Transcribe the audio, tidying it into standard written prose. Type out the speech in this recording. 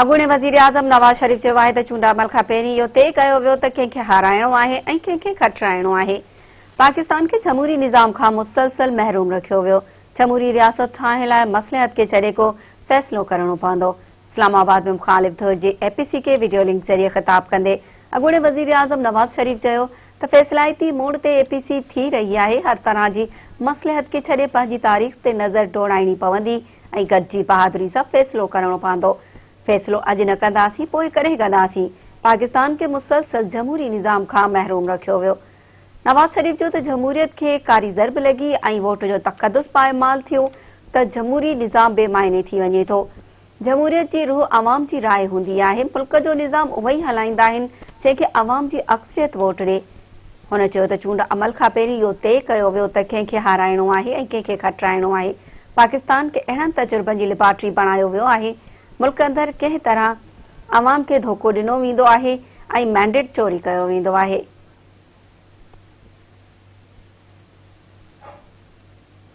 اڳوڻي وزيراعظم نواز شريف چيو آهي ته چونڊ عمل کان پهرين اهو طئي ڪيو ويو ته ڪنهن کي هارائڻو آهي ۽ ڪنهن کي کٽرائڻو آهي. پاڪستان کي جمهوري نظام کان مسلسل محروم رکيو ويو، جمهوري رياست ٺاهڻ لاء مصلحت کي ڇڏي ڪو فيصلو ڪرڻو پوندو. اسلام آباد ۾ مخالف ڌر جي اي پي سي کي وڊيو لنڪ ذريعي خطاب ڪندي اڳوڻي وزيراعظم نواز شريف چيو ته فيصلائتي موڙ تي اي پي سي ٿي رهي آهي، هر طرح جي مصلحت کي ڇڏي پنهنجي تاريخ تي نظر ڊوڙائڻي پوندي ۽ گڏجي بهادري سان فيصلو ڪرڻو پوندو. فيصلو اڄ نه ڪنداسين پوء ڪڏهن ڪنداسين. پاڪستان کي مسلسل جمهوري نظام کان محروم رکيو ويو. نواز شريف جو ته جمهوريت کي ڪاري ضرب لڳي ۽ ووٽ جو تقدس پائمال ٿيو ته جمهوري نظام بي معني ٿي وڃي ٿو. جمهوريت جي روح عوام جي راء هوندي آهي، ملڪ جو نظام اهي ئي هلائيندا آهن جنهن کي عوام جي اڪثريت ووٽ ڏي. هن چيو ته چونڊ عمل کان پهرين اهو طئي ڪيو ويو ته ڪنهن کي هارائڻو آهي ۽ ڪنهن کي کٽرائڻو آهي، پاڪستان کي اهڙن تجربن جي ليبارٽري بڻايو ويو آهي، ملڪ اندر ڪنهن طرح عوام کي ڌوڪو ڏنو ويندو آهي ۽ مينڊيٽ چوري ڪيو ويندو آهي.